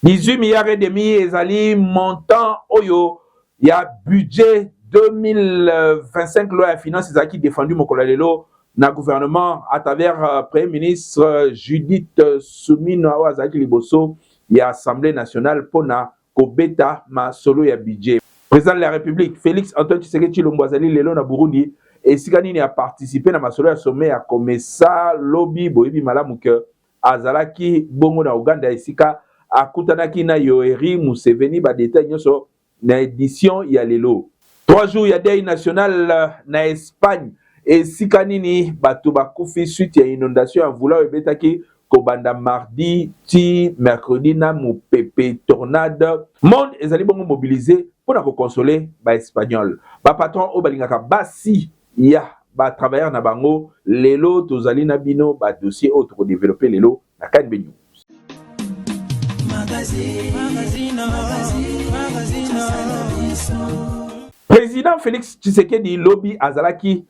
18 milliards et demi ezali montant oyo ya budget 2025. Loi ya finance ezalaki défendu mokolo ya lelo na gouvernement à travers Premier ministre Judith Suminwa, oyo azalaki liboso ya Assemblée nationale mpona kobeta masolo ya budget. Président de la République Félix Antoine Tshisekedi Tshilombo azali lelo na Burundi, esika nini aparticipe na masolo ya sommet ya COMESA. Lobi, boyebi malamu ke azalaki bongo na Uganda, esika akutanaki na Yoweri Museveni. Badétails nyonso na édition ya lelo. 3 jours ya deuil national na Espagne, esika nini bato bakufi suite ya inondation ya mvula oyo ebetaki kobanda mardi ti mercredi na mopepe tornade. Monde ezali bongo mobilisé mpona koconsoler Baespagnol. Bapatron oyo balingaka basi ya batravailleur na bango, lelo tozali na bino badossier oyo tokodévelopper lelo na KNB News. Magazine, magazine, magazine. Président Félix Tshisekedi lobi azalaki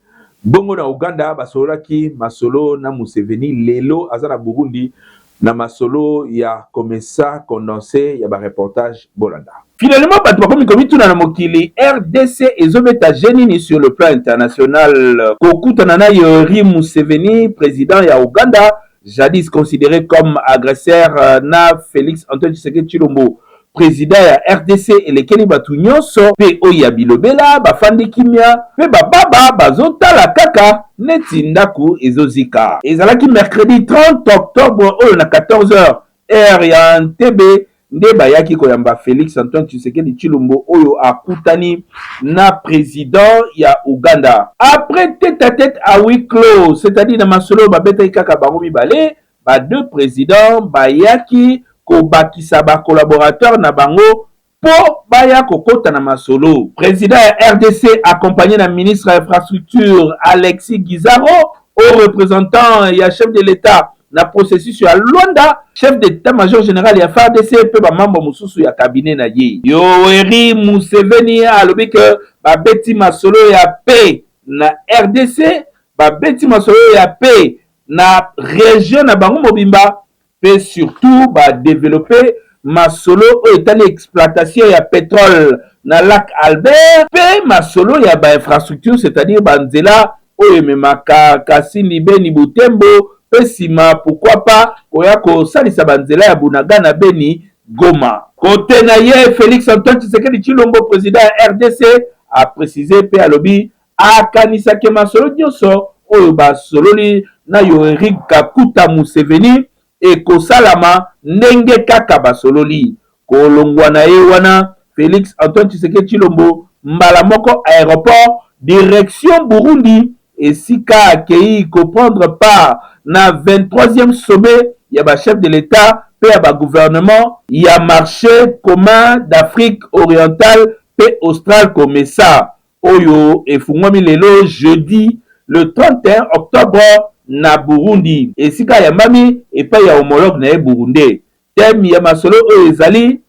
bongo na Uganda, basololaki masolo na Museveni. Lelo aza na Burundi na masolo ya COMESA, condensé ya bareportage bolanda. Finalement, bato bakomi komituna na mokili: RDC ezobeta jeu nini sur le plan international, kokutana na Yoweri Museveni, président ya Uganda, jadis considéré comme agresseur, na Félix Antoine Tshisekedi Tshilombo, président ya RDC? Elekeli bato nyonso mpe oyo ya bilobela bafandi kimia mpe bababa bazotala kaka neti ndako ezozika. Ezalaki mercredi 30 octobre oyo na 14h, heure ya Entebbe, nde bayaki koyamba Félix Antoine Tshisekedi Tshilombo, oyo akutani na président ya Uganda. Après tête à tête à huis clos, c'est-à-dire na masolo oyo babetaki kaka bango mibale, ba deux présidents bayaki kobakisa bacollaborateur na bango mpo baya kokɔta na masolo. Président ya RDC accompagné na ministre ya Infrastructure Alexis Gisaro, au représentant ya chef de l'État na processus ya Luanda, chef d'état-major général ya FARDC mpe bamembre mosusu ya cabinet na ye. Yoweri Museveni alobi ke babeti masolo ya paix na RDC, babeti masolo ya paix na région na bango mobimba, mpe surtout badévelopper masolo oyo etali exploitation ya pétrole na lac Albert, mpe masolo ya bainfrastructure, c'est-à-dire banzela oyo ememaka Kasindi, Beni, Butembo, mpe nsima, pourquoi pas, koya kosalisa banzela ya Bunagana, Beni, Goma. Kote na ye, Félix Antoine Tshisekedi Tshilombo, président ya RDC, aprécise mpe alobi akanisaki masolo nyonso oyo basololi na Yoweri Kaguta Museveni ekosalama ndenge kaka basololi. Kolongwa na ye wana, Félix Antoine Tshisekedi Tshilombo mbala moko aéroport, direction Burundi, esika akei koprendre part na 23e sommet ya bachef de l'État mpe ya bagouvernement ya Marché commun d'Afrique orientale mpe australe, COMESA, oyo efungwami lelo jeudi le 31 octobre na Burundi, esika ayambami epai ya homologue na ye burundais. Thème ya masolo oyo ezali: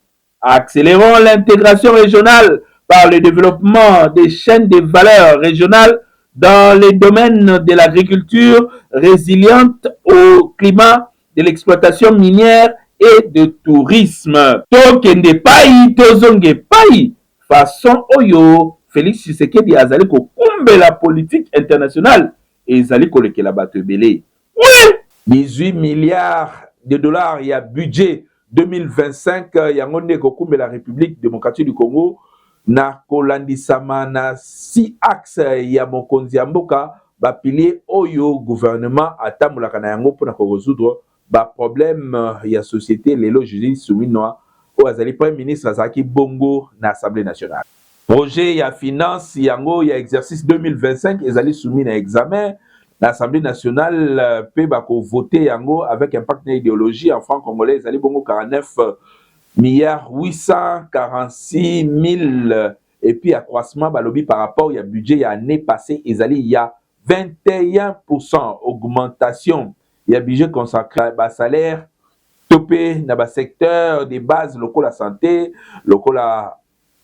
"Accélérons l'intégration régionale par le développement des chaînes de valeur régionales dans les domaines de l'agriculture résiliente au climat, de l'exploitation minière et de tourisme." Tokende pai, tozonge pai. Façon oyo Félix Tshisekedi azali kokumbela politique internationale ezali kolekela bato ebele. Oui, 18 milliards de dollars ya budget 2025, yango nde ekokumbela République démocratique du Congo na kolandisama na six axe ya mokonzi ya mboka, bapilier oyo gouvernement atambolaka na yango mpona korésoudre baproblème ya société. Lelo, Judith Suminwa, oyo azali Premier ministre, azalaki bongo na Assemblée nationale. Projet ya finance yango ya exercice 2025 ezali soumis na examen na Assemblée nationale mpe bakovote yango avec impact na idéologie. En franc congolais, ezali bongo 49 milliards 846 mille, et puis accroissement, balobi, par rapport ya budget ya année passée ezali ya 21. Augmentation ya budget consacré basalaire to mpe na basecteur de base lokola santé, lokola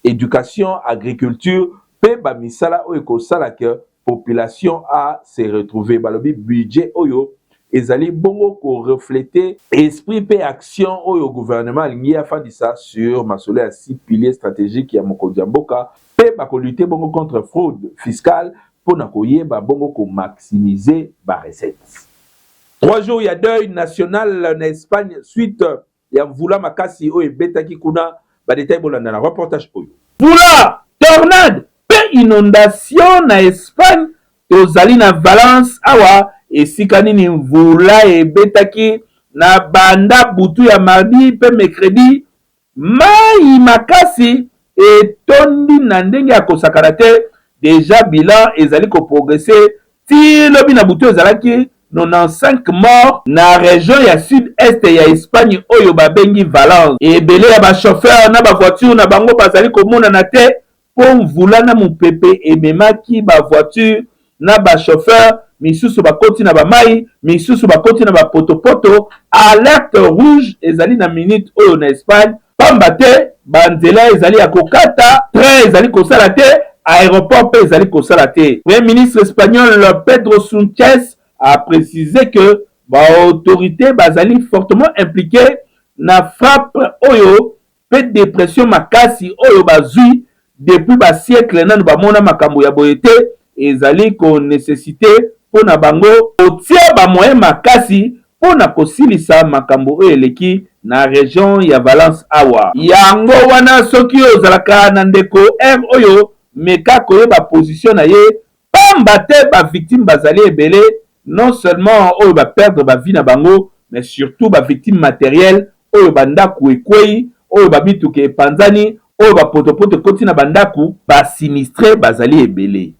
éducation, agriculture mpe bamisala oyo ekosala ke population a se retrouver. Balobi budget oyo Ezali bongo ko refleter esprit mpe action oyo gouvernement alingi afandisa sur masolo ya six piliers strategiques ya mokonzi ya mboka mpe bako lutter bongo contre fraude fiscale mpo na koyeba bongo ko maximiser ba recettes. Trois jours ya deuil national na Espagne suite ya mvula makasi oyo ebetaki kuna. Ba details bolanda na reportage oyo. Mvula, tornade mpe inondation na Espagne. Tozali na Valence awa esika nini mvula ebetaki na banda butu ya mardi mpe mercredi. Mayi makasi etondi na ndenge ya kosakana te. Dejà bilan ezali ko progresser ti lobi na butu ezalaki 95 morts na region ya sud-est ya Espagne oyo babengi Valence. Ebele ya ba chauffeurs na ba voitures na bango bazali komonana te mpo mvula na mopepe ememaki ba voitures na ba chauffeurs misusu bakoti na ba mayi, misusu bakoti na ba potopoto. Alerte rouge ezali na minute oyo na Espagne pamba te ba nzela ezali ya kokata, train ezali kosala te, aeroport mpe ezali kosala te. Premier ministre espagnol Pedro Sanchez a precise que ba autorites bazali fortement impliquees na frappe oyo mpe depression makasi oyo bazui depuis ba siècles nanu bamona makambo ya boye te, ezali ko necessiter mpo na bango kotia ba moyens makasi mpo na kosilisa makambo oyo eleki na region ya Valence awa. Yango wana soki ozalaka na ndeko heure oyo meka koyeba position na ye pamba te ba victimes bazali ebele, non seulement oyo ba perdre ba vie na bango mais surtout ba victimes materielles oyo ba ndaku ekweyi, oyo ba mituka epanzani, oyo ba potopoto ekoti na ba ndaku, ba sinistres bazali ebele.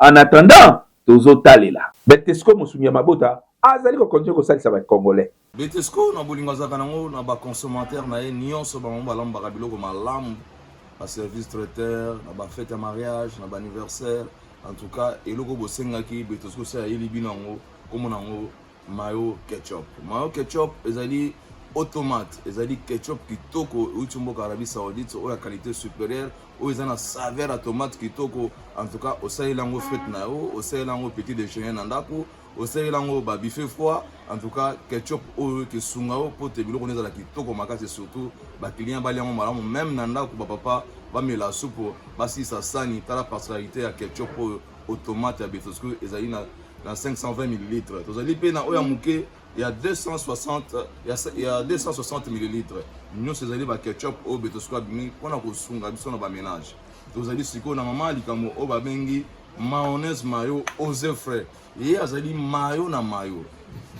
En attendant tozo talela. Betesco mosungi ya mabota azali ko continuer kosalisa ba congolais. Betesco na bolingo azalaka nango na ba consommateurs na ye nionso, bango balambaka biloko malamu, ba service traiteur, na ba fete ya mariage, na ba anniversaire. En tout cas eloko bosengaki Betesco se ayeli bino yango, kombo na yango mayo ketchup. Mayo ketchup ezali automate, ezali ketchup kitoko euti mboka Arabie Saoudite, oyo ya qualité supérieure, oyo eza na saveur ya tomate kitoko. En tout cas osaleli yango frite na yo, osaleli yango petit déjeuner na ndako, osaleli yango ba buffet froid. En tout cas ketchup oyo esunga yo po te biloko ezala kitoko makasi, surtout ba client balia yango malamu, même na ndako ba papa bamela supu basilisa sani. Tala particularité ya ketchup oyo automate ya Betosco, ezali na 520 ml. Tozali mpe na oyo ya moke ya 260, ya 260 ml. Nyonso ezali ba ketchup oyo Betosco abimi mpona kosunga biso na ba ménage. Tozali sikoyo na mama likambo oyo babengi mayonnaise mayo ose frais. Ye azali mayo na mayo,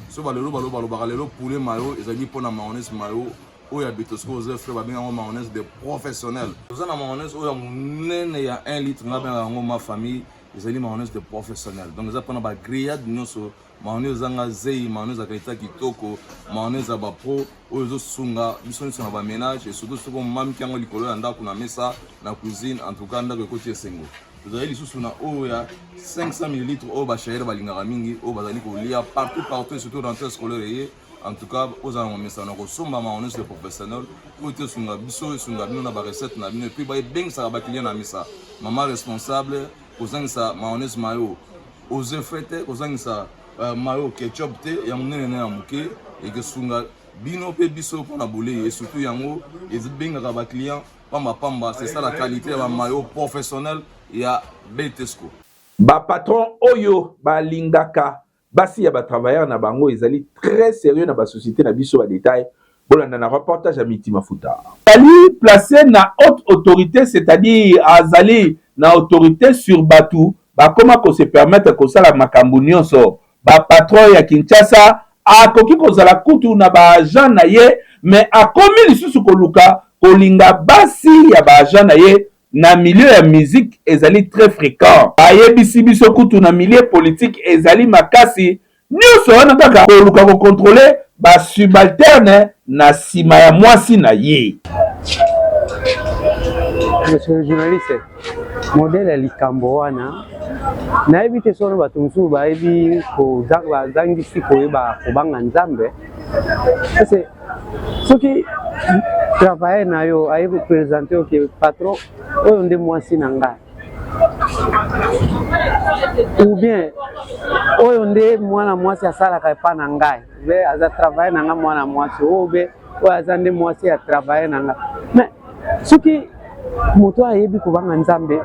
so balelo balo balobaka lelo poulet mayo, ezali mpona mayonnaise mayo oyo ya Betosco ose frais, babengi yango mayonnaise de professionnel. Toza na mayonnaise oyo ya monene ya 1 litre, nga bengaka yango ma famille, ezali mayonnaise de professionnel. Donc eza mpona ba grillade nyonso, mayonnaise ezanga zei, mayonnaise ya qualité kitoko, mayonnaise ya ba pro oyo ezosunga biso nyonso na ba ménage, et surtout soki omamiki yango likolo ya ndako, na mesa, na cuisine, en tout cas ndako ekoti esengo. Tozali lisusu na oyo ya 500 ml oyo bachayere balingaka mingi, oyo bazali kolia partout partout, et surtout rentrée scolaire eye. En tout cas ozala na momesano na kosomba mayonnaise de professionnel oyo te esunga biso, esunga bino na barecette na bino, et puis baebengisaka baclient na misa. Mama responsable, kozangisa mayonnaise mayo ose frais te, kozangisa mayo ketchup te, ya monene na ya moke, ekesunga bino mpe biso mpona bolei, et surtout yango ebengaka baclient pamba pamba. C'est ça la qualité ya bamayo professionnel ya Betesco. Ba patron oyo balingaka basi ya ba travailleurs na bango ezali très sérieux na ba société na biso. Ba détail bolanda na reportage ya Miti Mafuta. Azali placé na haute autorité, c'est-à-dire azali na autorité sur batu bakoma ko se permettre kosala makambo nyonso. Ba patron ya Kinshasa akoki kozala kutu na ba agent na ye, mais akomi lisusu koluka kolinga basi ya ba agent na ye. Na milieu ya musique ezali très fréquent, bayebisi biso kutu na milieu politique ezali makasi. Nyonso wana kaka koluka kocontrôler ba subalterne na nsima ya mwasi na ye. Monsieur le journaliste, modèle ya likambo wana nayebi te sono bato mosusu bayebi bazangisi koyeba kobanga Nzambe. Ese soki travailleur na yo aye kopresente oke patron, oyo nde mwasi na ngai. Ou bien oyo nde mwana mwasi asalaka epa na ngai, be aza travaille na ngai mwana mwasi oyo, be oyo aza nde mwasi ya travaille na ngai. Mais soki moto ayebi kobanga Nzambe,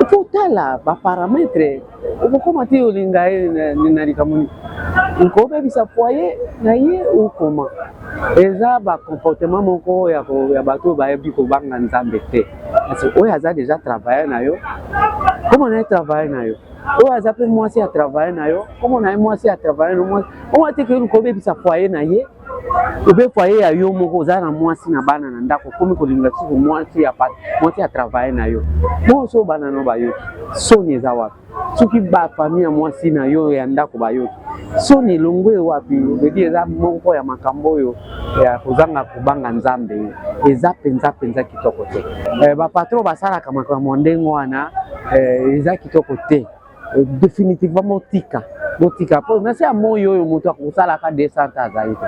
il otala baparamètre. Okokoma te olinga ye na likambo nini, okobebisa foyer na ye, okoma eza bacomportement moko ya bato oyo bayebi kobanga Nzambe te. Parce que oyo aza déjà travailleur na yo, koma na ye travailleur na yo. Oyo aza mpe mwasi ya travailleur na yo, koma na ye mwasi ya travailleur na mwasi. Okoma te ke kobebisa foyer na ye, obe foyer ya yo moko. Oza na mwasi na bana na ndako, okomi kolinga suku mwasi ya travailleur na yo. Bongo so bana no bayoki, soni eza wapi? Soki bafamille ya mwasi na yo ya ndako bayoki, soni elongwe wapi? Edi eza moko ya makambo oyo ya kozanga kobanga Nzambe, eza mpenza mpenza kitoko te. Bapatron basalaka makambo ya ndenge wana, eza kitoko te. Définitivement botika, botika, mpo na se ya moi oyo moto akosalaka 200 azali te.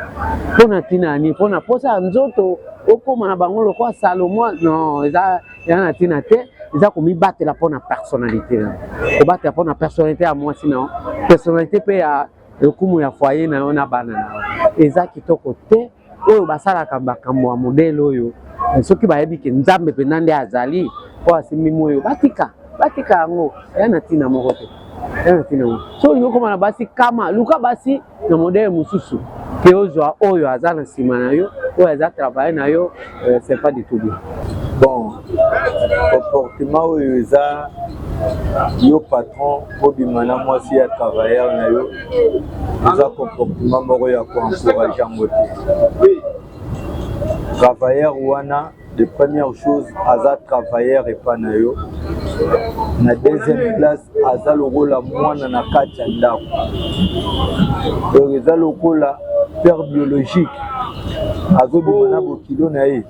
Mpona ntina ya nini? Mpona posa ya nzoto, okóma na bango lokola Salomo? Non, eza eza na ntina te. Eza komibatela mpona personnalité na yo, kobatela mpona personnalité ya mwasi na yo, personnalité mpe ya lokumu ya foyer na yo na bana na yo. Eza kitoko te oyo basalaka makambo ya modèle oyo. Soki bayebi ke Nzambe mpenza nde azali mpo asimbi moyo, batika, batika yango. Eya na ntina moko te, eya na ntina moko. So olingi okóma na basi kama, luka basi na modèle mosusu ke ozwa oyo aza na nsima na yo, oyo aza travaille na yo. C'est pas du tout bien. Bon, comportement oyo eza yo patron obima na mwasi ya travailleur na yo, eza comportement moko ya koencourage yango te. Travailleur wana, de première chose, aza travailleur epa na yo. Na deuxième place, aza lokola mwana na kati ya ndako. Donc eza lokola père biologique azobima na bokilo na ye,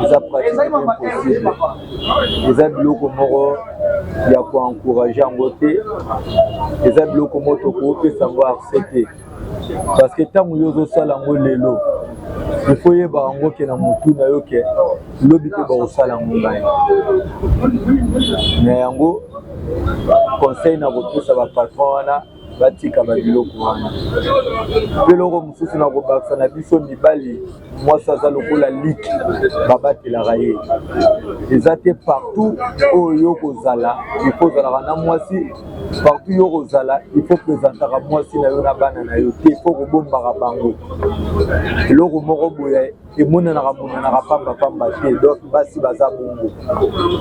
eza pratiquement impossible. Eza biloko moko ya koencourage yango te, eza biloko moko tokopesa yango accès te, parce que ntango yo ozosala yango lelo, il faut yeba yango ke na motu na yo ke lobi mpe bakosala yango ngai na yango. Conseil na kopesa bapatron wana, batika babiloko wana. Mpe eloko mosusu na kobakisa na biso mibali, mwasi aza lokola liki, babatelaka ye. Eza te partout oyo yo kozala, il faut ozalaka na mwasi. Partout yo kozala, il faut présentaka mwasi na yo na bana na yo te. Il faut kobombaka bango. Eloko moko boye emonanaka monanaka pambapamba te. Donc basi baza bongo,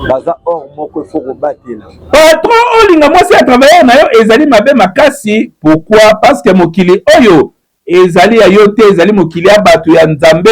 baza or moko, il faut kobatela. Patron, olinga mwasi ya travailleur na yo, ezali mabe makasi. Pourquoi? Parce que mokili oyo ezali ya yo te, ezali mokili ya bato ya Nzambe.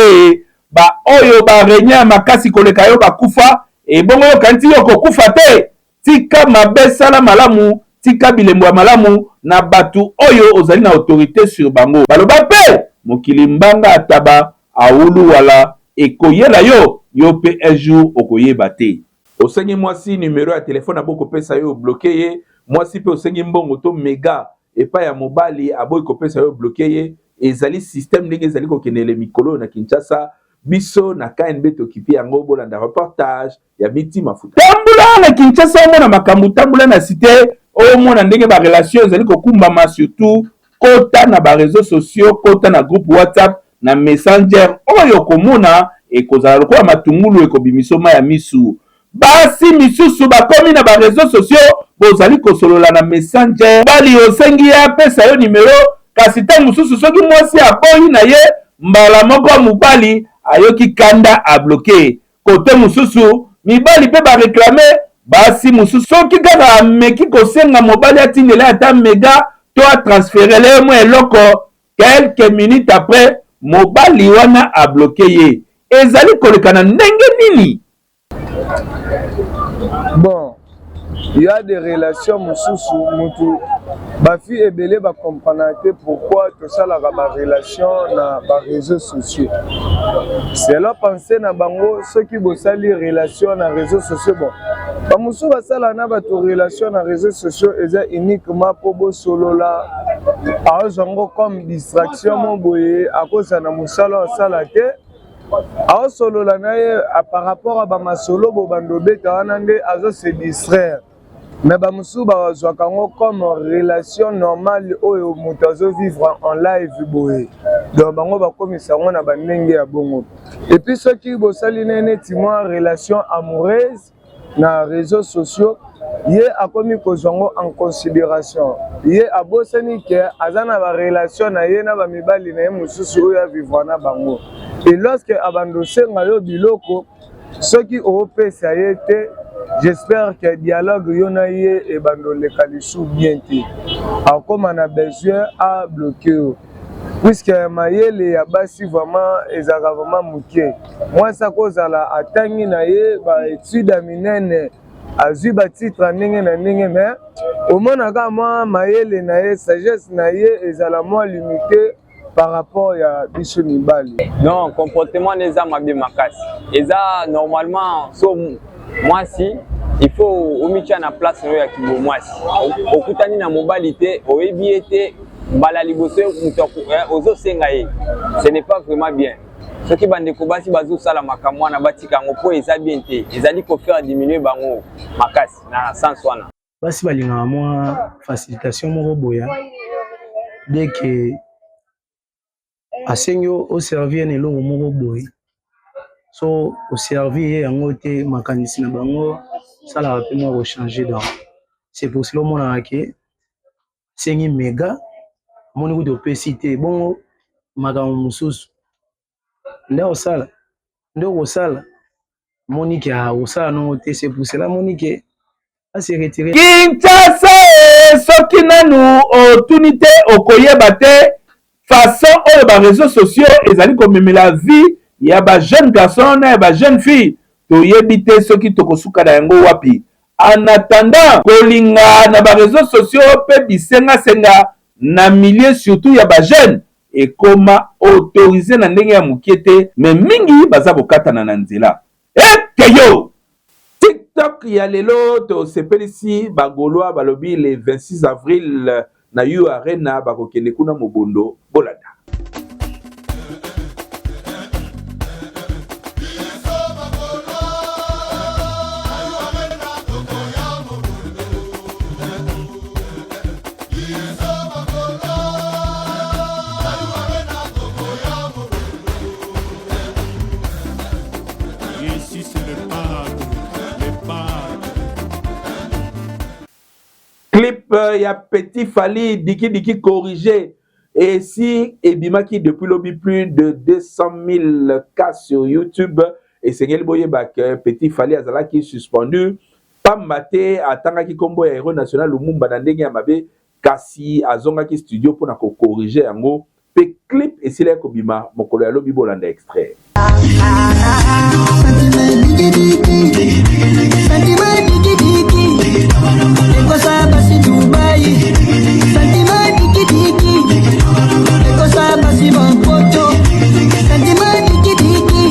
Baoyo barenya ya makasi koleka yo bakufa, ebongo yokanisi yo kokufa te? Tika mabe, sala malamu, tika bilembo ya malamu na bato oyo ozali na autorité sur bango. Baloba mpe mokili mbanga ataba awulu wala ekoyela yo, yo mpe un jour okoyeba te. Osengi mwasi numero ya telefone, abokopesa yo, bloquer ye. Mwasi mpe osengi mbongo to mega epai ya mobali, aboyi kopesa yo, bloquer ye. Ezali système ndenge ezali kokendele mikolo oyo na Kinshasa. Biso na KNB tokipi yango. Bolanda reportage ya Miti Mafuta. Tambola na Kinshasa, omona makambo. Tambola na cité, omona ndenge barelation ezali kokumbama. Surtout kota na baréseaux sociaux, kota na groupe WhatsApp, na Messenger, oyo komona ekozala lokola matungulu ekobimisa mai ya misu. Basi misusu bakomi na baréseaux sociaux, bozali kosolola na Messenger. Bali osengi ye apesa yo nimero, kasi ntango mosusu soki mwasi aboyi na ye, mbala moko mobali ayoki kanda, abloquer. Kote mosusu, mibali mpe baréclamer basi mosusu. Soki kaka ameki kosenga mobali atindela ata mega to atransférele ye mwa eloko, quelques minutes après mobali wana abloquer ye. Ezali koleka na ndenge nini? Bon, il y a des relations mosusu, mutu bafille ebele bacomprendre te pourquoi tosalaka barelation na baréseaux sociaux. Selon pensée na bango, soki bosali relation na réseaux sociaux, bon, bamosusu basala na bato relation na réseaux sociaux, eza uniquement mpo bosolola. Aozwa yango comme distraction mo boye, akozala na mosala asala te, aosolola na ye par rapport a bamasolo bobanda obeta wana nde azose distraire. Mais bamosusu bazwaka yango comme relation normale oyo moto azovivre en live boye. Donc bango bakomisa yango na bandenge ya bongo. Et puis soki bosali ne neti mwa relation amoureuse na réseaux sociaux, ye akomi kozwa yango en considération. Ye abosani ke aza na barelation na ye na bamibali na ye mosusu oyo avivre na bango. Et lorsque abanda osenga yo biloko, soki opesa ye te, j'espère que dialogue yo na ye ebanda oleka lisusu bien te. Akóma na besoin abloquer yo, puisque mayele ya basi vraiment ezalaka vraiment moke. Mwasi akozala atangi na ye baétude ya minene, azwi batitre ndenge na ndenge, mais omonaka mwa mayele na ye, sagesse na ye ezala mwa limité par rapport ya biso mibali. Non, comportement eza mabe makasi. Eza normalement so mwasi, il faut omitia na place na yo ya kibo mwasi. Okutani na mobali te, oyebi ye te, mbala liboso moto ozosenga ye, ce n'est pas vraiment bien. Soki bandeko basi bazosala makambo wana, batika yango, mpo eza bien te, ezali kofaire diminuer bango makasi na sens wana. Basi balingaka mwa facilitation moko boya. Dès que asengi oservir na eloko moko boye, so oservir ye yango te, makanisi na bango salaka mpe mwa kochanger. Donc c'est pour cela omonaka ke asengi mega, omoni kutu opesi te, bongo makambo mosusu nde osala, nde okosala, omoni ke osala nongo te. C'est pour cela omoni ke ase retirer. Kinshasa, soki nanu otuni te, okoyeba te façon oyo baréseaux sociaux ezali komemela vie ya bajeune garçon na ya bajeune fille. Toyebi te soki tokosuka na yango wapi. En attendant, kolinga na baréseaux sociaux mpe bisengasenga na milieu surtout ya bajeune ekoma autorisé na ndenge ya mokie te, mais mingi baza kokatana na nzela. Ekeyo TikTok ya lelo, tosepelisi bagaulois, balobi le 26 avril na U Arena bakokende kuna mobondo. Bolanda. Ici c'est le parc, le parc. Clip ya Petit Fally, Diki Diki corrigé, esi ebimaki depuis lobi, plus de 200 000 cas sur YouTube. Esengeli boyeba ke Petit Fally azalaki suspendu, pamba te atangaki nkombo ya héros national Lumumba na ndenge ya mabe, kasi azongaki studio mpona kocorriger yango mpe clip esilaki kobima mokolo ya lobi. Bolanda extrait. Sentiment diki diki, ekosa basi Dubai. Sentiment diki diki, ekosa basi Bompoto. Sentiment diki diki,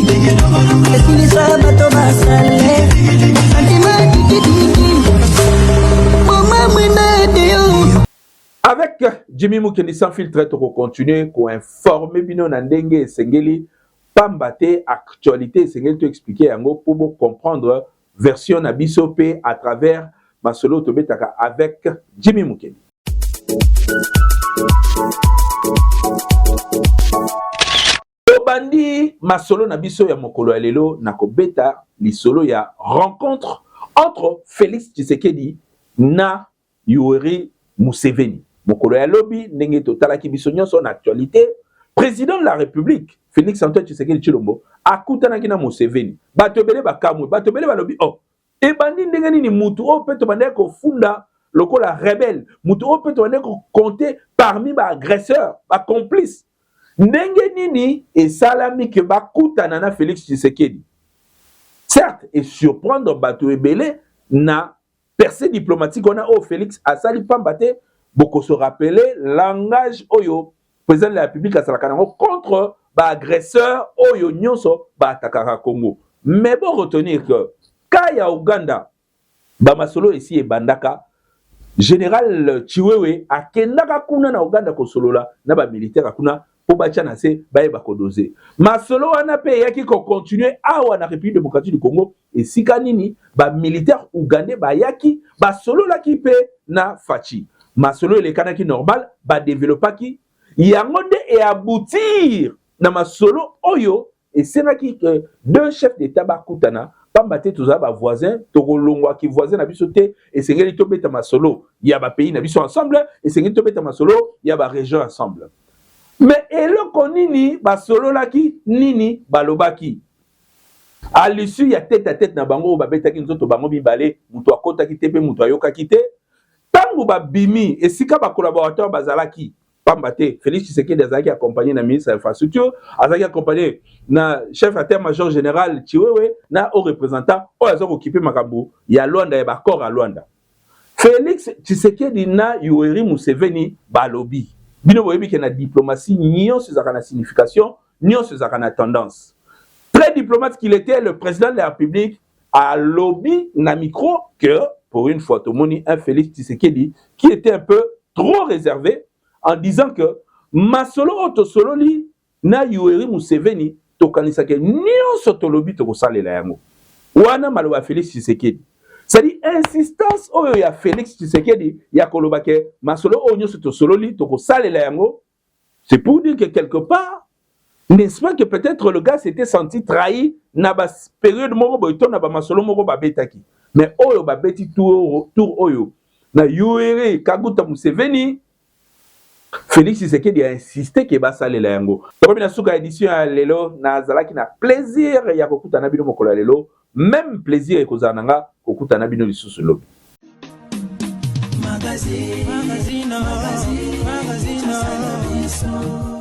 esilisa bato basale. Sentiment diki diki, mama mwinede yo. Avec Jimmy Mukendi sans filtre, tokocontinue koinformer bino na ndenge esengeli, pamba te actualité esengeli toexpliquer yango mpo bocomprendre version na biso mpe à travers masolo tobetaka avec Jimmy Mukendi. Tobandi masolo na biso ya mokolo ya lelo na kobeta lisolo ya rencontre entre Félix Tshisekedi na Yoweri Museveni mokolo ya lobi. Ndenge totalaki biso nyonso na actualité, président de la République Félix Antoine Tshisekedi Tshilombo akutanaki na Museveni. Bato ebele bakamwe, bato ebele balobi: "Oh, ebandi ndenge nini? Mutu oyo mpe tobandaki kofunda lokola rebelle, mutu oyo mpe tobandaki kocompter parmi baagresseur, bacomplice, ndenge nini esalami ke bakutana na Félix Tshisekedi?" Certes, esurprendre bato ebele na percée diplomatique wana oyo Félix asali, pamba te bokoso rappeler langage oyo président de la République asalaka nango contre baagresseur oyo nyonso baatakaka Congo. Mais bo retenir que cas ya Uganda, bamasolo esi ebandaka. Général Tshiwewe akendaka kuna na Uganda kosolola na bamilitaire kuna. mpo batya na se bayeba kodose masolo wana. Mpe eyaki kocontinue awa na République démocratique du Congo, esika nini bamilitaire ougandais bayaki, basololaki mpe na Fatshi. Masolo elekanaki normal, badevelopaki yango nde eaboutir na masolo oyo esengaki ke deux chefs d'État bakutana, pamba te tozala bavoisin, tokolongwaki voisin na biso te. Esengeli tobeta masolo ya bapays na biso ensemble, esengeli tobeta masolo ya barégion ensemble. Mais eloko nini basololaki, nini balobaki à l'issue ya tête à tête na bango oyo babetaki nzoto bango mibale, moto akotaki te mpe moto ayokaki te? Ntango babimi esika bacollaborateur bazalaki, pamba te Félix Tshisekedi azalaki accompagné na ministre ya Infrastructure, azalaki accompagné na chef état major général Tshiwewe na haut représentant oyo aza kokipe makambo ya Luanda, ya baaccord ya Luanda. Félix Tshisekedi na Yoweri Museveni balobi, bino boyebi ke na diplomatie nyonso ezalaka na signification, nyonso ezalaka na tendance. Très diplomate qu'il était, le président de la République alobi na micro que pour une fois tomoni un Félix Tshisekedi qui était un peu trop réservé, en disant que masolo oyo tosololi na Yoweri Museveni, tokanisaki nyonso tolobi tokosalela yango. Wana maloba ya Félix Tshisekedi, c'est-à-dire insistance oyo ya Félix Tshisekedi ya koloba ke masolo oyo nyonso tosololi tokosalela yango, c'est pour dire que quelque part, n'est-ce pas, que peut-être le gars s'était senti trahi na bapériode moko boye to na bamasolo moko babetaki. Mais oyo babeti tour, tour oyo na Yoweri Kaguta Museveni, Félix Tshisekedi a insisté ke basalela yango. Tokomi na suka édition ya lelo. Nazalaki na plaisir ya kokutana bino mokolo ya lelo, même plaisir ekozala na nga kokutana bino lisusu lobi. Magazine, magazine, magazine, magazine.